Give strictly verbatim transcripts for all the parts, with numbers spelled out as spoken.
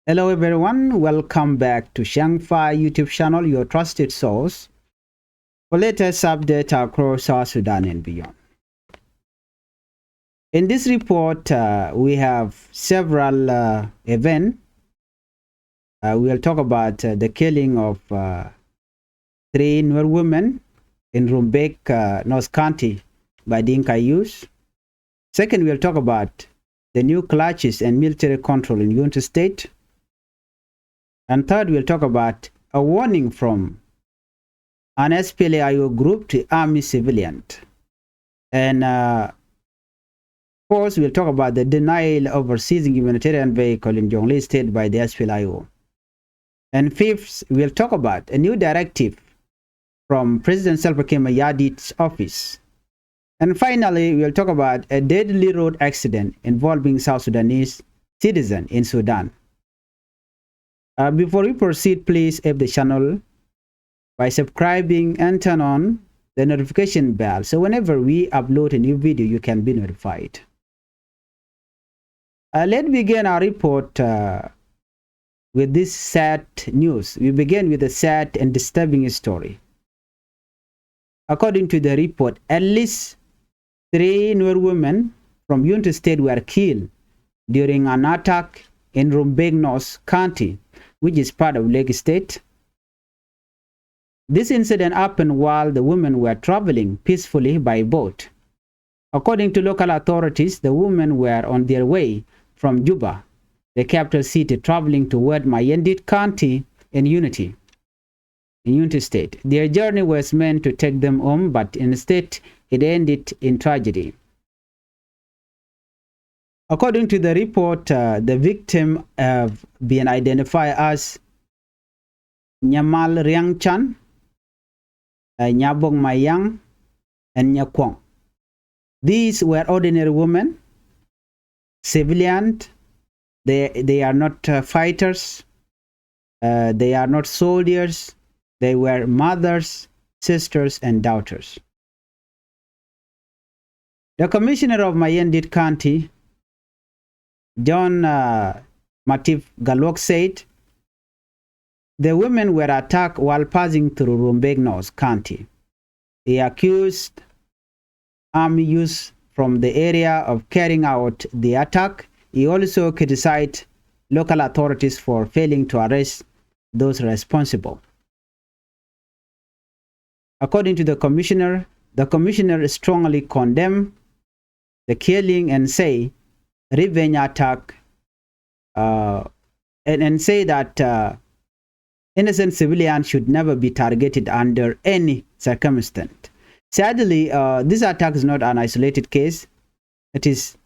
Hello everyone, welcome back to Shangfa YouTube channel, your trusted source for latest update across South Sudan and beyond. In this report, uh, we have several uh, events. Uh, we'll talk about uh, the killing of uh, three Nuer women in Rumbek, uh, North County by Dinka youth. Second, we'll talk about the new clashes and military control in Unity State. And third, we'll talk about a warning from an S P L A I O group to army civilian. And uh, fourth, we'll talk about the denial of seizing humanitarian vehicle in Jonglei State by the S P L A I O. And fifth, we'll talk about a new directive from President Salva Kiir Mayardit's office. And finally, we'll talk about a deadly road accident involving South Sudanese citizen in Sudan. Uh, before we proceed, please help the channel by subscribing and turn on the notification bell, so whenever we upload a new video, you can be notified. Uh, let's begin our report uh, with this sad news. We begin with a sad and disturbing story. According to the report, at least three Nuer women from Unity State were killed during an attack in Rumbek North County, which is part of Lake State. This incident happened while the women were traveling peacefully by boat. According to local authorities, the women were on their way from Juba, the capital city, traveling toward Mayardit County in Unity, in Unity State. Their journey was meant to take them home, but instead it ended in tragedy. According to the report, uh, the victim have been identified as Nyamal Riang Chan, uh, Nyabong Mayang, and Nyakwong. These were ordinary women, civilian. They, they are not uh, fighters. Uh, they are not soldiers. They were mothers, sisters, and daughters. The commissioner of Mayardit County, John uh, Matip Galwak, said the women were attacked while passing through Rumbek North County. He accused armed youth from the area of carrying out the attack. He also criticized local authorities for failing to arrest those responsible. According to the commissioner, the commissioner strongly condemned the killing and say revenge attack uh, and, and say that uh, innocent civilians should never be targeted under any circumstance. Sadly, uh, this attack is not an isolated case. It is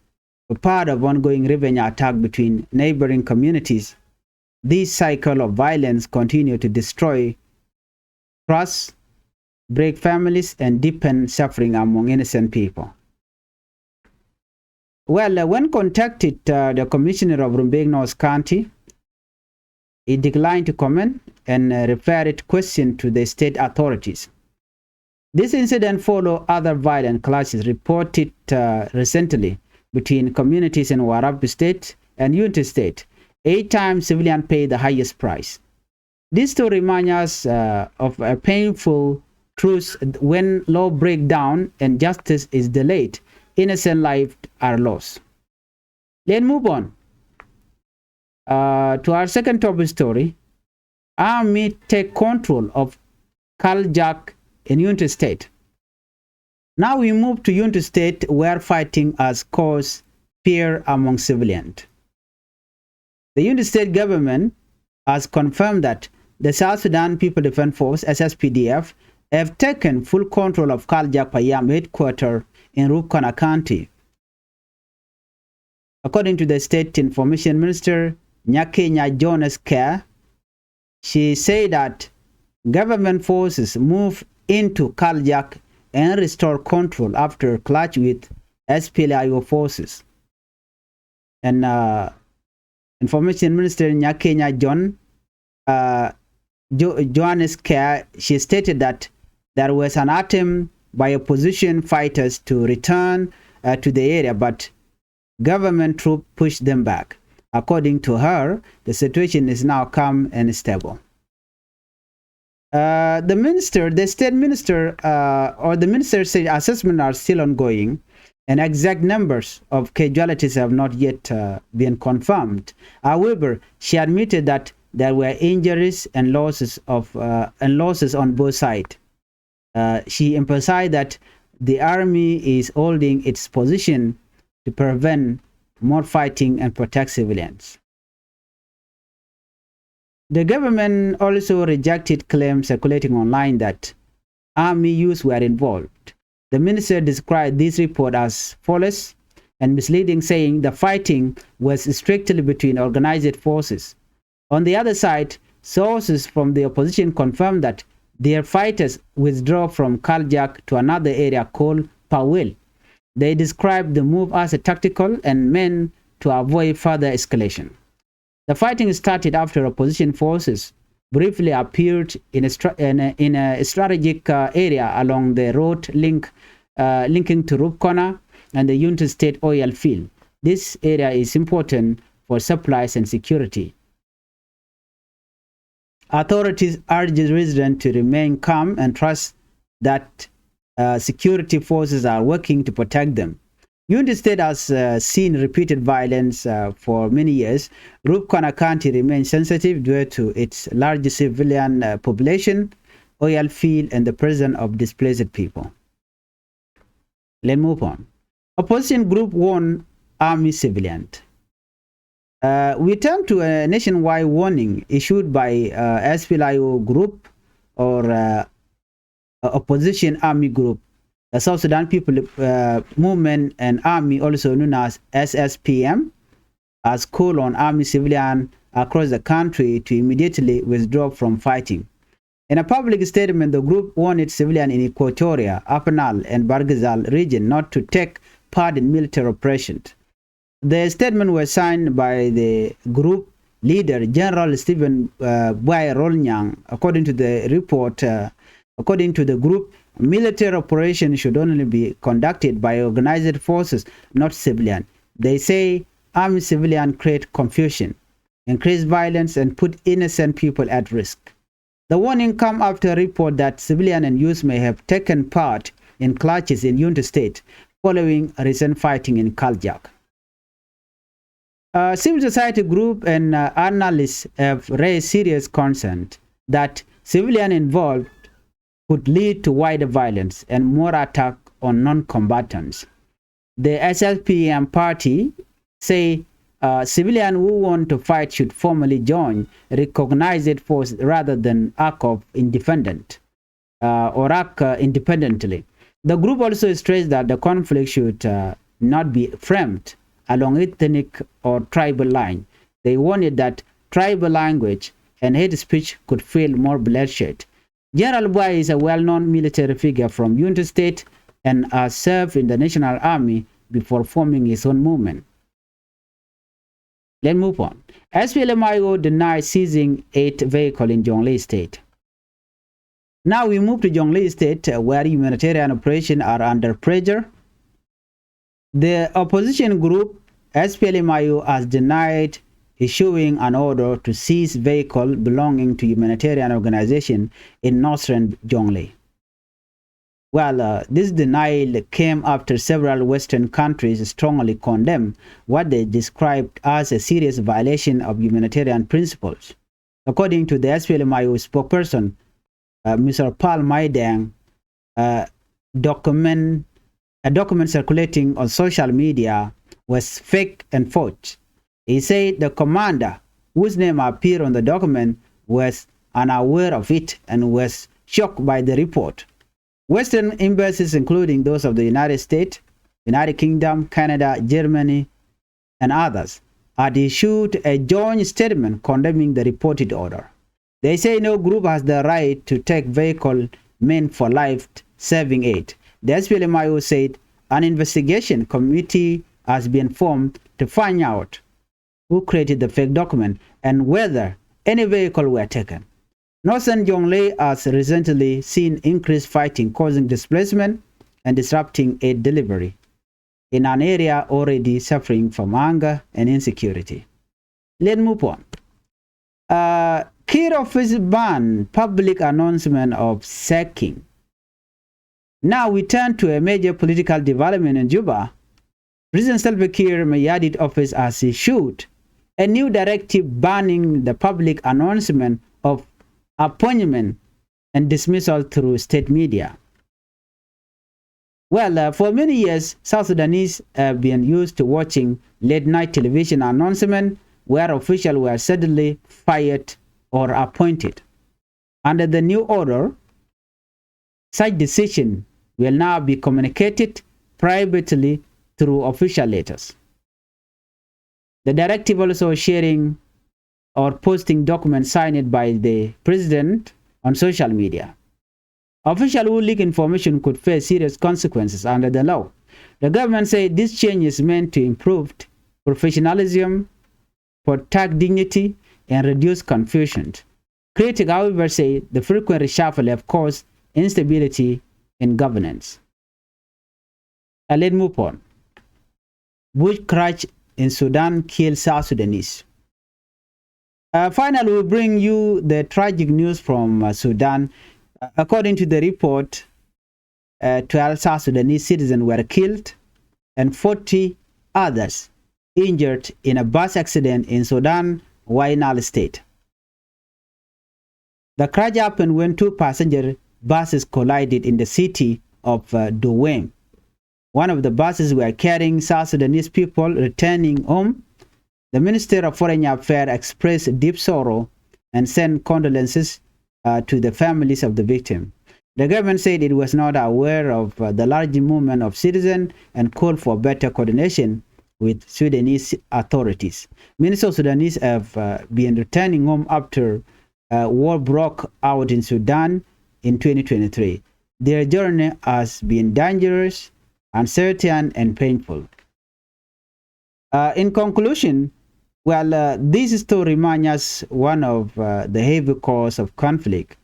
a part of ongoing revenge attack between neighboring communities. This cycle of violence continue to destroy trust, break families, and deepen suffering among innocent people. Well, uh, when contacted uh, the commissioner of Rumbek North County, he declined to comment and uh, referred question to the state authorities. This incident follow other violent clashes reported uh, recently between communities in Warrap State and Unity State. Eight times civilian pay the highest price. This story reminds us uh, of a painful truth: when law break down and justice is delayed, innocent lives are lost. Let's move on uh, to our second top story. Army take control of Kaljak in Unity State. Now we move to Unity State, where fighting has caused fear among civilians. The Unity State government has confirmed that the South Sudan People Defense Force, S S P D F, have taken full control of Kaljak Payam headquarters in Rubkona County. According to the State Information Minister, Nyakenya Jones Keh, she said that government forces move into Kaljak and restore control after clash with S P L A I O forces. And uh, Information Minister Nyakenya John uh, jo- Johannes Keh, she stated that there was an attempt by opposition fighters to return uh, to the area, but government troops pushed them back. According to her, the situation is now calm and stable. Uh, the minister, the state minister, uh, or the minister said assessments are still ongoing and exact numbers of casualties have not yet, uh, been confirmed. However, she admitted that there were injuries and losses of, uh, and losses on both sides. Uh, she emphasized that the army is holding its position to prevent more fighting and protect civilians. The government also rejected claims circulating online that army youths were involved. The minister described this report as false and misleading, saying the fighting was strictly between organized forces. On the other side, sources from the opposition confirmed that their fighters withdrew from Kaljak to another area called Pawel. They described the move as a tactical and meant to avoid further escalation. The fighting started after opposition forces briefly appeared in a, stra- in a, in a strategic, uh, area along the road link, uh, linking to Rubkona and the Unity State oil field. This area is important for supplies and security. Authorities urge residents to remain calm and trust that, uh, security forces are working to protect them. Unity State has, uh, seen repeated violence, uh, for many years. Rubkona County remains sensitive due to its large civilian, uh, population, oil field, and the presence of displaced people. Let's move on. Opposition group warn army civilian. Uh, we turn to a nationwide warning issued by, uh, S P L I O group or, uh, opposition army group. The South Sudan People, uh, Movement and Army, also known as S S P M, has called on army civilian across the country to immediately withdraw from fighting. In a public statement, the group warned civilian in Equatoria, Upper Nile, and Bahr el Ghazal region not to take part in military operations. The statement was signed by the group leader, General Stephen, uh, Buai Rolnyang. According to the report, uh, according to the group, military operation should only be conducted by organized forces, not civilian. They say armed civilian create confusion, increase violence, and put innocent people at risk. The warning come after report that civilian and youth may have taken part in clashes in Unity State following recent fighting in Kaljak. Uh, civil society group and, uh, analysts have raised serious concern that civilian involved could lead to wider violence and more attack on non-combatants. The S S P M party say, uh, civilian who want to fight should formally join recognized force rather than act of independent, uh, or act, uh, independently. The group also stressed that the conflict should, uh, not be framed along ethnic or tribal line. They warned that tribal language and hate speech could fuel more bloodshed. General Buai is a well-known military figure from Unity State and has served in the National Army before forming his own movement. Let's move on. S P L M I O denies seizing eight vehicle in Jonglei State. Now we move to Jonglei State, uh, where humanitarian operations are under pressure. The opposition group S P L M I O has denied issuing an order to seize vehicle belonging to humanitarian organization in northern Jonglei. Well, uh, this denial came after several Western countries strongly condemn what they described as a serious violation of humanitarian principles. According to the S P L M I O spokesperson, uh, Mister Paul Maidang, uh, document, a document circulating on social media was fake and forged. He said the commander, whose name appeared on the document, was unaware of it and was shocked by the report. Western embassies, including those of the United States, United Kingdom, Canada, Germany, and others, had issued a joint statement condemning the reported order. They say no group has the right to take vehicle meant for life-saving aid. The S P L M I O said an investigation committee has been formed to find out who created the fake document and whether any vehicle were taken. Northern Jonglei has recently seen increased fighting, causing displacement and disrupting aid delivery in an area already suffering from hunger and insecurity. Let's move on. Uh, Kiir office ban public announcement of sacking. Now we turn to a major political development in Juba. President Salva Kiir Mayardit office has issued a new directive banning the public announcement of appointment and dismissal through state media. Well, uh, for many years, South Sudanese have been used to watching late-night television announcement where officials were suddenly fired or appointed. Under the new order, such decision will now be communicated privately through official letters. The directive also sharing or posting documents signed by the president on social media. Officials who leak information could face serious consequences under the law. The government said this change is meant to improve professionalism, protect dignity, and reduce confusion. Critics, however, say the frequent reshuffle have caused instability in governance. Uh, let's move on. Bush crash in Sudan kill South Sudanese. Uh, finally, we bring you the tragic news from, uh, Sudan. Uh, according to the report, uh, twelve South Sudanese citizens were killed and forty others injured in a bus accident in Sudan, White Nile State. The crash happened when two passenger buses collided in the city of, uh, Duwem. One of the buses were carrying South Sudanese people returning home. The Minister of Foreign Affairs expressed deep sorrow and sent condolences, uh, to the families of the victim. The government said it was not aware of, uh, the large movement of citizens and called for better coordination with Sudanese authorities. Many South Sudanese have, uh, been returning home after, uh, war broke out in Sudan in twenty twenty-three. Their journey has been dangerous, uncertain, and painful. Uh, in conclusion, well, uh, this story reminds us one of, uh, the heavy cause of conflict,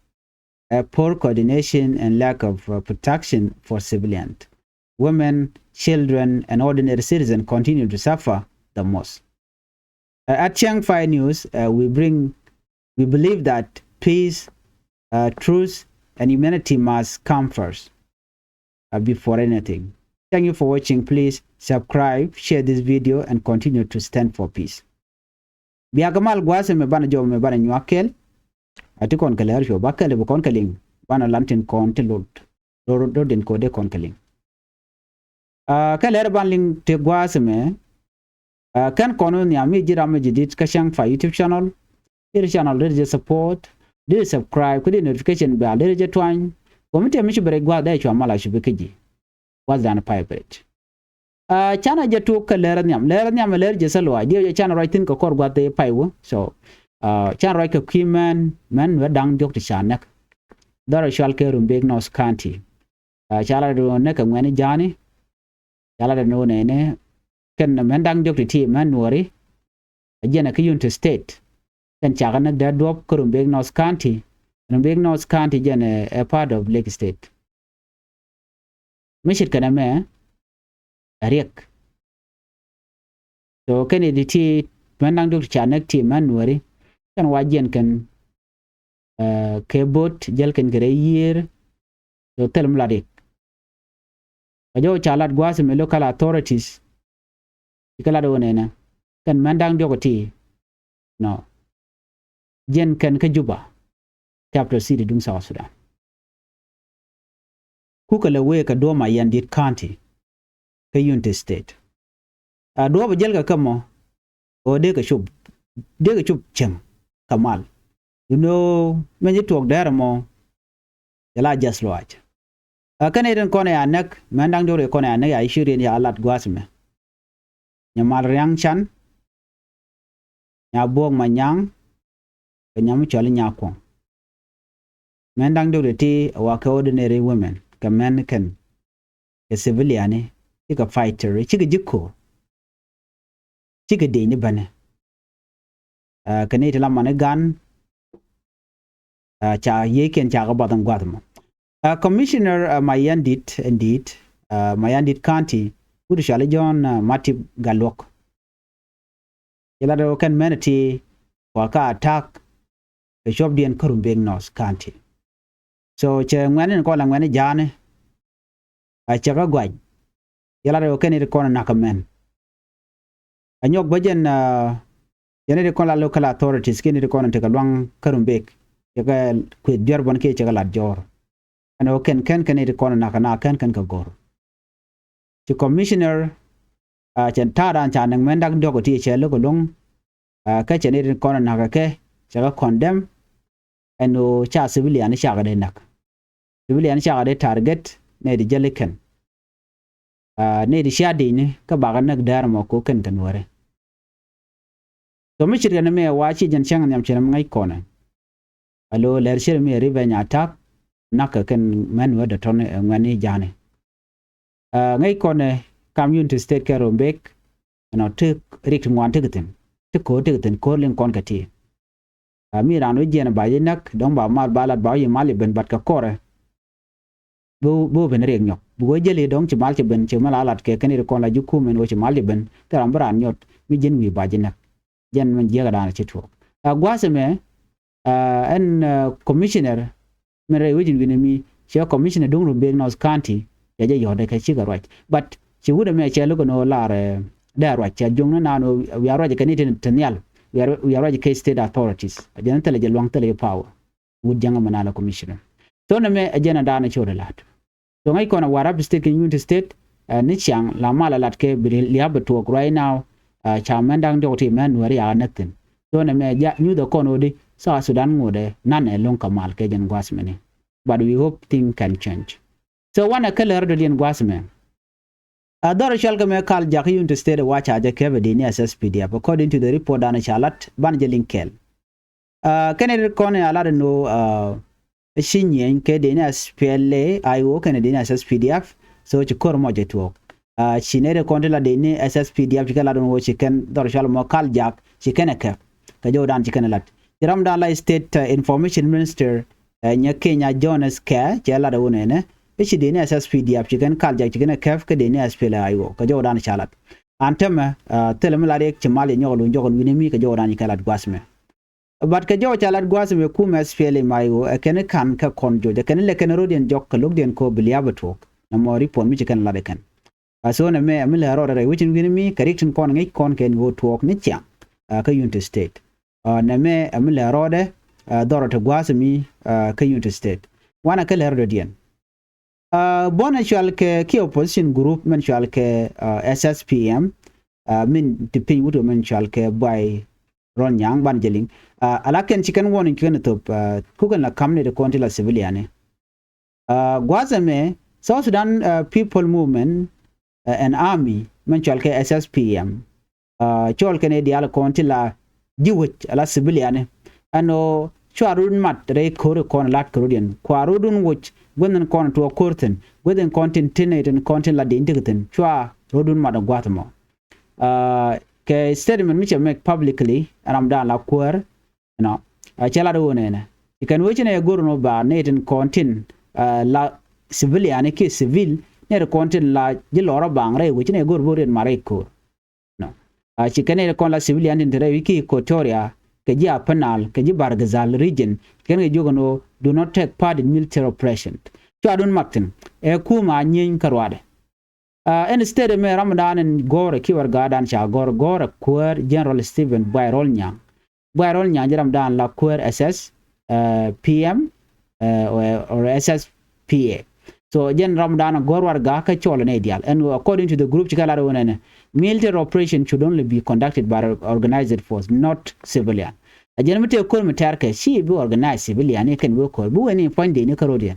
uh, poor coordination and lack of, uh, protection for civilians. Women, children, and ordinary citizens continue to suffer the most. Uh, at Chiang Fai News, uh, we bring, we believe that peace, uh, truth, and humanity must come first, uh, before anything. Thank you for watching. Please subscribe, share this video, and continue to stand for peace. Bia kɛ mal gua̱a̱th ɛmɛ banɛ jɔw ɛmɛ banɛ nyuak kɛl. A ti kɔn kɛ lɛr cuɔ ba kɛl bi kɔn kɛ liŋ. Banɛ lan tin kɔn ti lot. Lot, lot din kɔ dee kɔn kɛ liŋ. Ah, kɛ lɛr ban liŋ ti gua̱a̱th ɛmɛ. Ah, kɛn kɔn wä nhiam mi ji̱ ram mi ji̱ dit kä Chiang Fai YouTube channel. Deri channel deri jɛ support, deri subscribe, kɛ deri notification bell deri jɛ tuany. Kɔ mi tëë mi ci bɛ rɛy gua̱a̱th dee cua mal a cupi kä ji̱. Gua̱a̱th dan pay bɛ rɛc. Ah, canɛ jɛ tuk kɛ lɛr nhiam, lɛr nhiam lɛr jɛ sɛ luaac. Diɛ jɛ canɛ ruac thi̱n kɛ kɔr gua̱a̱th dee pay wä. So, ah, canɛ ruac kɛ kui̱ mɛn, mɛn wä da̱ŋ diɔ̱k ti ca näk. Dhɔrɛ cual kɛ Rumbek North County. Ah, ca lat dee wä nɛ kɛ ŋuɛni ja̱a̱ni. Ca lat dee wä nɛnɛ kɛn mɛn da̱ŋ diɔ̱k ti ti mɛn nuɔri. A jiɛn ɛ kä Unity State. Kɛn cakɛ näk dee duɔ̱p kä Rumbek North County. Rumbek North County jɛn ɛ, ɛ part of Lake State. Mi ce̱tkɛ nɛmɛ ɛ riɛk. So kɛn i̱ ti ti mɛn da̱ŋ diɔ̱k ti ca näk ti mɛn nuɔri. Kɛn wa jiɛn kɛn, eh, kɛ bo̱t jäl kɛn kɛ rɛy yiër. So thil mi la riɛk. Kä jɔw ca lat gua̱a̱th mi local authorities. Ci kɛ lat wä nɛnɛ kɛn mɛn da̱ŋ diɔ̱k ti. Nɔ. Jiɛn kɛn kä Juba, capital city duŋ South Sudan. Kukɛ lɛ wee kɛ duɔ̱ɔ̱p Mayɛndit County kä Unity State. A duɔ̱ɔ̱p jäl kɛ kä mɔ ɣöö dee kɛ cop, dee kɛ cop cieŋ kɛ mal. You know, mɛn ji̱ tuɔɔk dɛɛr mɔ jɛ la jäth luaac. Ɛ kɛn i̱ rin kɔn ɛ ya näk mɛn da̱ŋ diɔ̱k ri kɔn ɛ ya näk ya i̱ ci rin ya lat gua̱a̱th mɛ. Nyamal Riaŋ Can, Nyabuɔk Manyaŋ, kɛ nyam cɔl i̱ Nyakuɔŋ. Mɛn da̱ŋ diɔ̱k ri ti ɛ wa kɛ ordinary women kɛ mɛn kɛn kɛ civilian i̱ cikɛ fighter i̱ cikɛ ji̱ ko̱o̱r. Cikɛ dec ni bänɛ. Ah, kɛ ni ti la mani gan. Ah, ca yiëëkiɛn ca kɛ bath in gua̱th mɔ. Ah, Commissioner, ah, Mayɛndit, in dit, ah, Mayɛndit County, wut cɔal i̱ John, ah, Matip Galuɔk. Cɛ lat ɣöö kɛn mɛn ti kua ka attack kɛ cuɔpdiɛn kä Rumbek North County. So cɛ ŋuɛ̈tni kɔn la ŋuɛ̈tni ja̱a̱ni a cɛ kä guac. Cɛ lat ɣöö kɛn it kɔn nakä mɛn a nyɔk bä jɛn, ah, jɛn it kɔn la local authorities kiɛ it kɔn tekɛ luaŋ kä Rumbek, cɛ kɛ kueth biɛr buɔn kiɛ cɛ kɛ lat jɔɔr. Ɛn ɣöö kɛn kɛn kɛn it kɔn nakä na kɛn kɛn kɛ go̱r. Ci commissioner, ah, cɛ ta̱a̱ dan ca nɛŋ mɛn dak diɔk ti cɛ lo̱k lo̱ŋ, ah, kä cɛ nɛy tin kɔn nakä kɛ cɛ kɛ condemn. Ɛn ɣöö ca civilian cakɛ dee näk. Civilian cakɛ dee target nɛy ti jäli kɛn. Ah, nɛy ti cia di̱cni kä bakɛ näk däär mɔ ko kɛn kɛ Nuääri. Tɔ mi ce̱tkɛ ni mɛ wa ci jɛn cäŋ nhiam cɛ ni mi ŋäc kɔnɛ. Alo lɛr cɛ ni mi revenge attack, nakä kɛn mɛn wä dɔ̱tɔn ɛ ŋuɛ̈tni ja̱a̱ni. Ah, ŋäc kɔnɛ kam Unity State kɛ Rumbek, ɛnɔ ti rik ti ŋuan tekɛ thi̱n, ti ko̱o̱r tekɛ thi̱n, ko̱o̱r liŋ kɔn kɛ ti. Ah, mi raan wä jiɛn ba ji̱ näk, dɔ̱ŋ ba mal ba lat ba wä yi mal i̱ ben bat kɛ kɔrɛ. Bi, bi wä ben riɛk nyɔk. Bi wä jäli dɔ̱ŋ ci mal ci ben, ci mal a lat kɛ kɛn it kɔn la ji̱ kumɛn wä ci mal ci ben. Thil ram bi raan nyɔt mi ji̱n wi̱i̱ ba ji̱ näk. Jɛn mɛn jiäkä da̱a̱n ci tuɔɔk. Ah, gua̱a̱th ɛmɛ, ah, ɛn, ah, commissioner min rɛy wecin wi̱ni mi cɛ commissioner duŋ Rumbek North County, cɛ jɛ yɔ̱ɔ̱dɛ kɛ cikɛ ruac. But ci wut ɛmɛ cɛ lo̱k ɛn ɣöö lar, eh, dee ruac, cɛ juŋni naan ɣöö wiaa ruac kɛ ni tin te nhial, wiaa, wiaa ruac kɛ state authorities. Jɛn thilɛ jɛ luaŋ, thilɛ jɛ power. Wut jäŋä mi naan la commissioner. So nɛmɛ ɛ jɛn ɛ daanɛ cot ɛ la̱t. So ŋäc kɔn ɛ Warrap State kɛ Unity State, eh, ni ciaŋ la mal ɛ lat kɛ bi lia̱a̱p ɛ tuɔɔk right now, eh, ca mɛn da̱ŋ diɔk ti mɛn Nuääri yakä näk thi̱n. So nɛmɛ ja nyuthɛ kɔn ɣöö di South Sudan ŋotdɛ nanɛ lo̱ŋ kɛ mal kɛ jɛn gua̱a̱th mɛni. But we hope thing can change. So wanɛ kä lär dɔ̱diɛn gua̱a̱th mɛ. A dhɔr cɔal kɛ mɛ Karl Jack Unity State wa ca jɛ kɛp ɛ dini S S P D F, according to the report dan ca lat ban jɛ liŋ kɛɛl. Ah, kɛnɛ ri kɔn a lat ɛn ɣöö, ah, ci nyieny kɛ dini S P L A I O kɛnɛ dini S S P D F, so ci ko̱r mɔ jɛ tuɔɔk. Ah, ci nɛ ri kɔn ti la dini S S P D F ci kɛn lat ɛn ɣöö ci kɛn dhɔr cɔal mɔ Karl Jack ci kɛn ɛ kɛp. Kɛ jɔw dan ci kɛn ɛ lat. Ci ram dan la State, ah, Information Minister, eh, nyɛ Kenya Jones Kɛ cɛ lat ɛ wunɛ nɛ. I̱ ci dini S S P D F ci kɛn Karl Jack ci kɛn ɛ kɛp kɛ dini S P L A I O. Kɛ jɔw dan ca lat. An tämɛ, ah, thilɛ mi lat yɛ ci mal yɛ nyɔk luny jɔk ɛn wi̱ni mi kɛ jɔw dan ci kɛ lat gua̱a̱th mɛ. But kɛ jɔw ca lat gua̱a̱th mɛ kumɛ S P L A I O ɛ kɛn ka̱n kɛ kɔn joc ɛ kɛn lɛ kɛn ro̱diɛn jɔk kɛ lo̱kdiɛn kɛ ɣöö bi lia̱a̱p ɛ tuɔɔk. Nɛ mɔ report mi ci kɛn lat ɛ kɛn. A so nɛmɛ ɛ mi lɛ rɔɔdɛ rɛy wecin wi̱ni mi kɛ rik tin kɔn ŋi̱c kɔn kɛn ɣöö tuɔɔk ni ciaŋ, ah, kä Unity State. Ah, nɛmɛ ɛ mi lɛ rɔɔdɛ, ah, dhɔrɔ ti gua̱a̱th mi, ah, kä Unity State. Wanɛ kä lɛ rɔɔdɛ diɛn. Ah, buɔ̱n ɛ cual kɛ kiɛ opposition group min cual kɛ, ah, S S P M, ah, min ti piny wut ɛ min cual kɛ Buay Rɔl Nyaŋ ban jɛ liŋ. Ah, ala kɛn ci kɛn warning ci kɛn thop, ah, kukɛn la kam ni ti kɔn ti la civilian ni. Ah, gua̱a̱th ɛmɛ South Sudan, ah, People Movement, ah, and Army min cual kɛ S S P M. Ah, cɔl kɛn i̱ diaal kɔn ti la ji̱ wec ala civilian ni. Ɛn ɣöö cua run mat rɛy ko̱r kɔn lat kɛ ro̱diɛn. Kua ro̱dun wec guäth in kɔn tuɔɔk ko̱r thi̱n. Guäth in kɔn tin tin i̱ tin kɔn tin la di̱ny ti kɛ thi̱n. Cua ro̱dun mat gua̱th mɔ. Ah, kɛ statement mi cɛ make publicly, ram dan la kuäär, you know, ah, cɛ lat ɣöö nɛnɛ. Ci kɛn wec nɛ go̱r nɔ ba nɛ tin kɔn tin, ah, la civilian kiɛ civil, nɛ tin kɔn tin la ji̱ lɔrä baŋ rɛy wec nɛ go̱r bo̱ riɛt ma rɛy ko̱r. No. Ah, ci kɛn nɛ tin kɔn la civilian tin te rɛy wec ki Equatoria, kɛ ji̱ Upper Nile, kɛ ji̱ Bahr el Ghazal region, kɛn kɛ jiök ɛn ɣöö do not take part in military operation. Cua dun mat thi̱n. Ɛ kum a nyieny kä ruaadɛ. Ah, ɛn state ɛmɛ ramdan in gɔ̱rɛ ki warɛgadan ca gɔ̱r, gɔ̱rɛ kuäär General Stephen Buay Rɔl Nyaŋ. Buay Rɔl Nyaŋ jɛ ramdan la kuäär S S, eh, P M, eh, or, or S S P A. So jɛn ramdan gɔ̱r warɛga kä cɔl nɛ diaal. And according to the group ci kɛ lat wunɛ nɛ, military operation should only be conducted by organized force, not civilian. A jɛn mi tëë ko̱r mi tɛr kɛ ci bi organized civilian ni kɛn wee ko̱r bi wen in puɔ̱ny dee ni kä ro̱diɛn.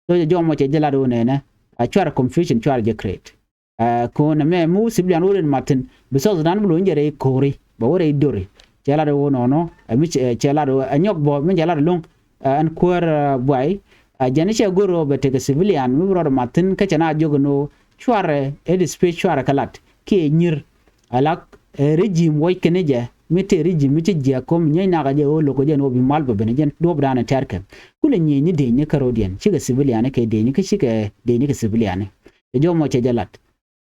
So jɛ jɔmɔ cɛ jɛ lat wä nɛnɛ, a cuarɛ confusion cuarɛ jɛ create. Ɛ, ko̱n ɛmɛ mi wä civilian wä rin mat thi̱n, bi South Sudan bi lo̱ny jɛ rɛy ko̱ri, bɛ wä rɛy dori. Cɛ lat wä nɔnɔ, ɛ mi cɛ, cɛ lat wä, ɛ nyɔk bɔ, mi cɛ lat lo̱ŋ, ɛ ɛn kuäär, ɛ Buay, ɛ jɛn cɛ go̱r wä bɛ tekɛ civilian, mi bi rɔɔd mat thi̱n, kä cɛ na jiök ɛn ɣöö cuarɛ, ɛ displace cuarɛ kɛ lat, kiɛ nyir, Alak, eh, regime wuɔc kɛn jɛ, mi tëë regime mi ci jiɛk kɔm nyiec nakä jɛ ɣöö lo̱k kɛ jɛ ni ɣöö bi mal bä ben jɛn duɔ̱ɔ̱pdan ɛ tɛ̈rkɛ. Kulɛ nyiec ni dëëcni kä ro̱diɛn, cikɛ civilian kɛ dëëcni kä cikɛ dëëcni kɛ civilian. Ɛ jɔmɔ cɛ jɛ lat.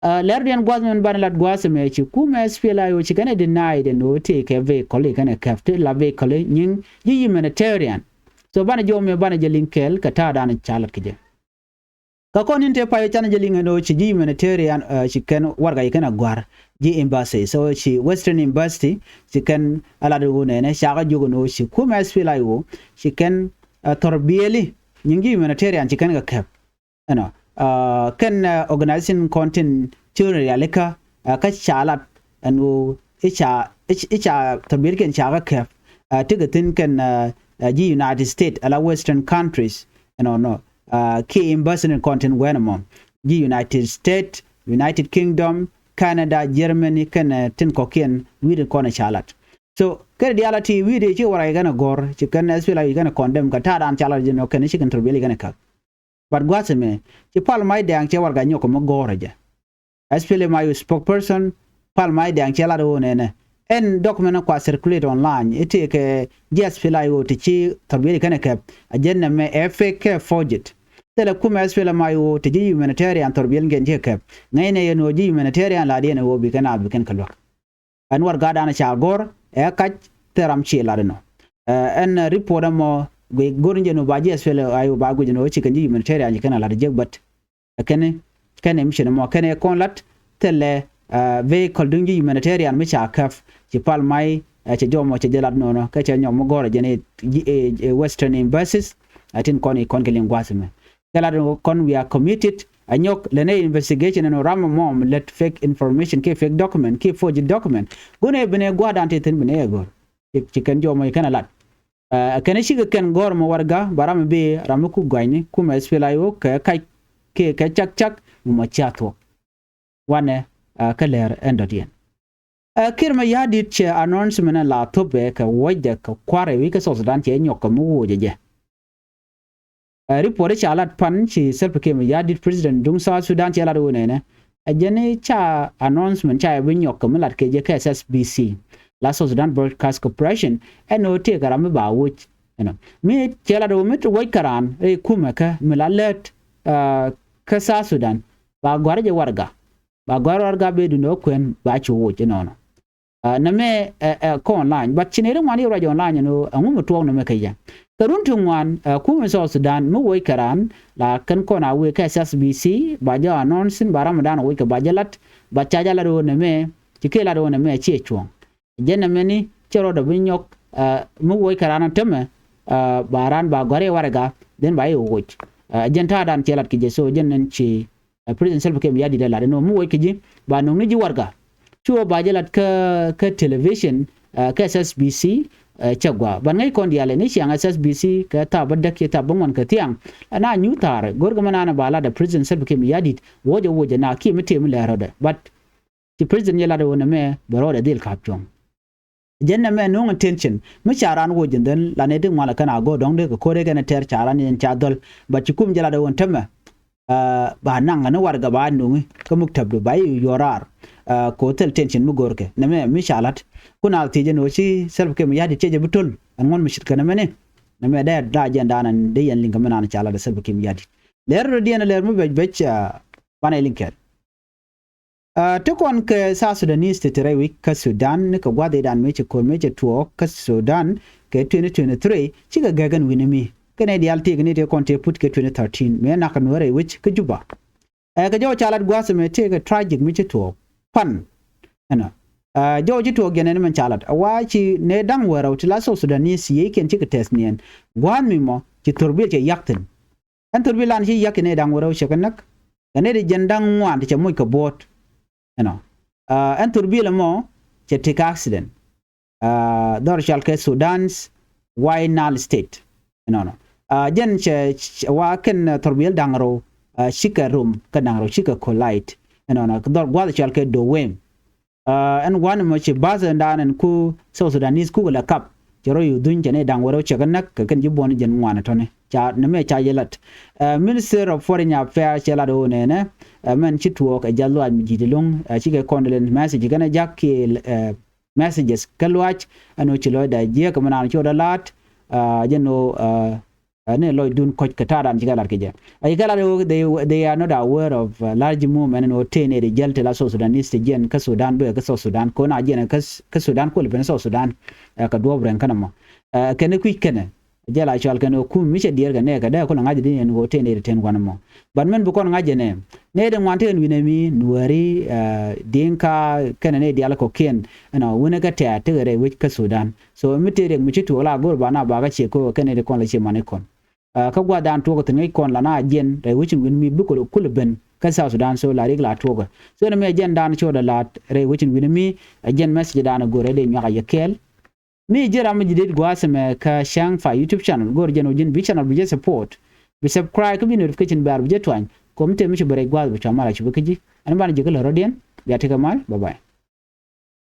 Ɛ, lɛr diɛn gua̱th mɛn banɛ lat gua̱th mɛ ci kumɛ S P L A I O ci kɛn ɛ deny den ɣöö tëë kɛ vehicle i̱ kɛn ɛ kɛp ti la vehicle i̱ nyiŋ ji̱ humanitarian. So banɛ jɔw mɛ banɛ jɛ liŋ kɛɛl kɛ ta̱a̱ dan ca lat kɛ jɛ. Kä kɔn in te pay canɛ jɛ liŋ ɛn ɣöö ci ji̱ humanitarian, ɛ, ci kɛn warɛga ci kɛn ɛ gua̱r ji̱ embassy. So ci Western Embassy ci kɛn ɛ lat ɣöö nɛnɛ cakɛ jiök ɛn ɣöö ci kumɛ S P L A I O ci kɛn, ɛ, thɔrbiɛli nyiŋ ji̱ humanitarian ci kɛn kɛ kɛp. Ɛnɔ, ɛ, kɛn, ɛ, organization kɔn tin ci rialikä, ɛ, kä ca lat ɛn ɣöö i̱ ca, i̱, i̱ ca thɔrbiɛlikiɛn ca kä kɛp, ɛ, tekɛ thi̱n kɛn, ɛ, ɛ, ji̱ United States ala Western countries. Ɛnɔ, nɔ, ɛ, kiɛ embassy kɔn tin wɛn ɛmɔ ji̱ United States, United Kingdom, Canada, Germany, kɛn, ɛ, tin kɔ̱kiɛn wi̱i̱ tin kɔn ca lat. So kɛn diaal a ti wi̱i̱ ti ci warɛga kɛn ɛ gɔ̱r ci kɛn S P L A I O ci kɛn ɛ condemn kɛ ta̱a̱ dan ca lat ji̱ nɔ kɛn ci kɛn thɔrbiɛli kɛn ɛ kɛp. But gua̱th ɛmɛ ci Pal Mac Dɛŋ cɛ warɛga nyɔk kɛ mi gɔ̱rä jɛ. S P L M I O spokesperson Pal Mac Dɛŋ cɛ lat ɣöö nɛnɛ ɛn document kua circulate online i̱ tëëkɛ ji̱ S P L A I O ti ci thɔrbiɛli kɛn ɛ kɛp. Ɛ jɛn nɛmɛ ɛ fake kɛ forged. Thilɛ kumɛ S P L M I O ti ji̱ humanitarian thɔrbiɛlikiɛn ci kɛp. Ŋäcnɛ yɛn ɣöö ji̱ humanitarian la̱tdiɛn ɛ ɣöö bi kɛn a bi kɛn kɛ luäk. Ɛn warɛga dan ca gɔ̱r ɛ kac thil ram ci lat inɔ. Ɛ, ɛn report ɛmɔ guic go̱r ni jɛ ni ba ji̱ S P L A I O ba guic ni ɣöö ci kɛn ji̱ humanitarian ci kɛn a lat jek, but ɛ kɛn, kɛn ɛ mission ɛmɔ kɛn ɛ kɔn lat thilɛ, ɛ, vehicle duŋ ji̱ humanitarian mi ca kɛp ci Pal Mac, ɛ, cɛ jɔmɔ cɛ jɛ lat nɔnɔ kɛ cɛ nyɔk mi gɔ̱r ɛ jɛ ni, ɛ, ɛ, Western embassies, ɛ, tin kɔn i̱ kɔn kɛ liŋ gua̱th ɛmɛ. Kɛ lat kɔn we are committed. Ɛ nyɔk lɛ nɛ investigation ɛn ram mɔm lät fake information kiɛ fake document kiɛ forged document. Gunɛ binɛ gua̱dan ti thi̱n binɛ ɛ gör. Ci, ci kɛn jɔmɔ ci kɛn ɛ lat. Ɛ kɛn cikɛ kɛn gɔr mɔ warɛga ba ram bi ram mi ku gua̱nyni kumɛ S P L A I O kɛ kac kiɛ kɛ cak cak mɔ cia thuɔk. Wanɛ, ɛ, kä lɛr ɛn dɔ̱diɛn. Ɛ, Kiir Mayardit cɛ announcement ɛn la thop ɛ kɛ wuɔcdɛ kɛ kua̱r ɛ wi̱i̱ kä South Sudan cɛ nyɔk kɛ mi wuɔcɛ jɛ. Ɛ, report ca lat pan ci Salva Kiir Mayardit president duŋ South Sudan cɛ lat ɣöö nɛnɛ ɛ jɛn ca announcement ca ɛ bi nyɔk kɛ mi lat kɛ jɛ kɛ S S B C la South Sudan Broadcast Corporation ɛn ɣöö tëëkɛ ram mi ba wuɔc. Ɛnɔ mi cɛ lat ɣöö mi ti wuɔc kɛ raan ɛ kumɛ kä mi la lät, ɛ, kä South Sudan ba gɔ̱a̱r jɛ warɛga. Ba gɔ̱a̱r warɛga bɛ duundɛ wä kuɛn ba cu wuɔc inɔnɔ. Ɛ, nɛmɛ ɛ, ɛ, kä online, but ci nɛy ti ŋuan yɛ ruac online ɛn ɣöö ɛŋu mi tuɔɔk nɛmɛ kɛ yɛ. Kɛ run ti ŋuan, ɛ, kumɛ South Sudan mi wuɔc kɛ raan la kɛn kɔn a wëë kɛ S S B C ba jɛ announcing ba ram dan wuɔc kɛ ba jɛ lat, but ca jɛ lat ɣöö nɛmɛ ci kɛ lat ɣöö nɛmɛ ciɛ cuɔ̱ŋ. Jɛn nɛmɛ ni cɛ rɔɔdɛ bi nyɔk, ɛ, mi wuɔc kɛ raan tämɛ, ɛ, ba raan ba gɔ̱a̱r yɛ warɛga then ba yɛ wuɔc. Ɛ, jɛn ta̱a̱ dan cɛ lat kɛ jɛ, so jɛn nɛn ci ɛ, President Salva Kiir Mayardit ɛ lat ɛn ɣöö mi wuɔc kɛ ji̱ ba nöŋni ji̱ warɛga. Cu ɣöö ba jɛ lat kä, kä television, ɛ, kä S S B C, ɛ, cɛ gɔaa. Ban ŋäc kɔn diaal ɛ ni ciaŋ S S B C kɛ thaap bädäk kiɛ thaap bäŋuan kɛ thiaŋ. Ɛn a nyuuth thaarɛ go̱rkɛ mi naan ɛ ba lat ɛ President Salva Kiir Mayardit wuɔcɛ wuɔcɛ na kiɛ mi tëë mi lɛr rɔɔdɛ. But ci president jɛ lat ɛ ɣöö nɛmɛ bɛ rɔɔdɛ dhil ka̱p cuɔ̱ŋ. Jɛn nɛmɛ no̱o̱ŋ intention mi ca raan wuɔc jɛn dhɛn la nɛy ti ŋuan la kɛn a go̱o̱r dɔ̱ŋ dee kɛ ko̱r ɛ kɛn ɛ tɛr ca raan yɛn ca dhɔl. But ci kum jɛ lat ɛ ɣöö tämɛ, ɛ, ba naŋ kɛ ni warɛga ba no̱o̱ŋi kä muktab du ba i̱ yuɔr raar. Ɛ, kɛ ɣöö thil tension mi go̱o̱rkɛ nɛmɛ mi ca la̱t. Kun a thiec ɛn ɣöö ci Salva Kiir Mayardit cɛ jɛ bi to̱l ɛn ŋuɔ̱n mi ce̱tkɛ nɛmɛ ni. Nɛmɛ dee daa jɛn daanɛ dee yɛn liŋ kɛ mi naan ca la̱t ɛ Salva Kiir Mayardit. Lɛr rɔ diɛn ɛ lɛr mi bɛc bɛc, ɛ, banɛ liŋ kɛɛl. Ɛ, ti kɔn kɛ South Sudanese ti ti rɛy wi̱c kä Sudan ni kɛ gua̱th i̱ dan mëë cɛ ko̱r mëë cɛ tuɔɔk kä Sudan kɛ twenty twenty-three cikɛ gɛk ɛn wi̱ni mi. Kɛnɛ diaal ti kɛ ni ti kɔn ti put kɛ twenty thirteen mëë nak kɛ nuɔ̱ɔ̱rɛ wi̱c kä Juba. Ɛ, kɛ jɔw ca lat gua̱th ɛmɛ ti kɛ tragic mi ci tuɔɔk pan. Ɛnɔ. Ɛ, jɔw ci tuɔɔk jɛn ɛn mɛn ca lat. Ɛ wa ci nɛ da̱ŋ wärɛw ti la South Sudanese yiëëkiɛn cikɛ tɛth niɛn. Gua̱th mi mɔ ci thurbil cɛ yak thi̱n. Ɛn thurbil lan ci yak kɛ nɛy da̱ŋ wärɛw cɛ kɛ näk. Kɛ nɛy ti jɛn da̱ŋ ŋuan ti cɛ moc kɛ buɔ̱ɔ̱t. Ɛnɔ. Ɛ, ɛn thurbil ɛmɔ cɛ tekɛ accident. Ɛ, dhɔr cɔal kɛ Sudan's White Nile State. Ɛnɔnɔ. Ɛ, jɛn cɛ, cɛ wa kɛn, ɛ, thurbil da̱ŋ rɛw, ɛ, cikɛ rom kɛ da̱ŋ rɛw cikɛ collide. Ɛnɔnɔ. Dhɔr gua̱th cɔal kɛ Dowem. Ɛ, ɛn wanɛ mɔ ci bath ɛn daan ɛn ku South Sudanese kukɛ lɛ kap. Cɛ rɔ yu dhuny cɛ ni da̱ŋ wärɛw cɛ kɛ näk kɛ kɛn ji̱ buɔ̱n jɛn ŋuan tɔni. Ca nɛmɛ ca yɛ lat. Ɛ, Minister of Foreign Affairs cɛ lat ɣöö nɛnɛ, ɛ, mɛn ci tuɔɔk ɛ jath luaac mi ji̱ ti lo̱ŋ, ɛ, cikɛ condolence message kɛnɛ jak kiɛ, ɛ, messages kä luaac ɛn ɣöö ci lɔcdɛ jiääk kɛ mi naan ci ɣöö dee la̱a̱t, ɛ, jɛn ɣöö, ɛ, Ɛ, ni lɔcdun kɔc kɛ ta̱a̱dan ci kɛ lat kɛ jɛ. Ɛ, ci kɛ lat ɣöö they, they are not aware of, uh, large movement ɛn ɣöö tëë nɛy ti jäl ti la South Sudanese ti jiɛn kä Sudan, bikɛ kä South Sudan, kɛ ɣöö na jiɛn kä, kä Sudan, kulɛ ben South Sudan, ɛ, kɛ duɔ̱ɔ̱p rɛŋ kɛn ɛmɔ. Ɛ, kɛn i̱ kui̱c kɛnɛ jɛ la cɔal kɛn ɛ kum mi cɛ diɛɛr kɛ nɛɛkɛ dee kulɛ ŋa̱c di ɛn ɣöö tëë nɛy ti ten gua̱n ɛmɔ. But min bi kɔn ŋa̱c ɛnɛ, nɛy ti ŋuan tekɛ ɛn wi̱nɛ mi, Nuääri, ɛ, Diŋka, kɛnɛ nɛy diaal kɔ̱kiɛn, ɛnɔ, wi̱nɛ kɛ tɛ̈t tekɛ rɛy wec kä Sudan. So mi tëë riɛk mi ci tuɔɔk la go̱r ba na bakä ciɛ ko̱ kɛnɛ ti kɔn la ciɛ mani kɔn. Ɛ, kä gua̱thdan tuɔɔk thi̱n ŋäc kɔn la na jiɛn rɛy wec in wi̱n mi bikɛ kulɛ ben kä South Sudan, so la riɛk la tuɔɔkɛ. So nɛ mi ɛ jiɛndan codɛ la rɛy wec in wi̱n mi, ɛ jiɛn message dan go̱r ɛ dee nyuak a yɛ kɛɛl. Mi ji̱ ram mi ji̱ det gua̱a̱th ɛmɛ kä Cäŋ Fa YouTube channel, go̱r jɛn ɔ ji̱n bi channel bi jɛ support, bi subscribe kä bi notification bell bi jɛ tuany. Kɛ ɣöö mi tëë mi ci bɛ rɛc gua̱a̱th bi cua mal a ci bä kä ji̱. Ɛn banɛ ji̱ kä lät rɔ̱diɛn, bia tekɛ mal, bye bye.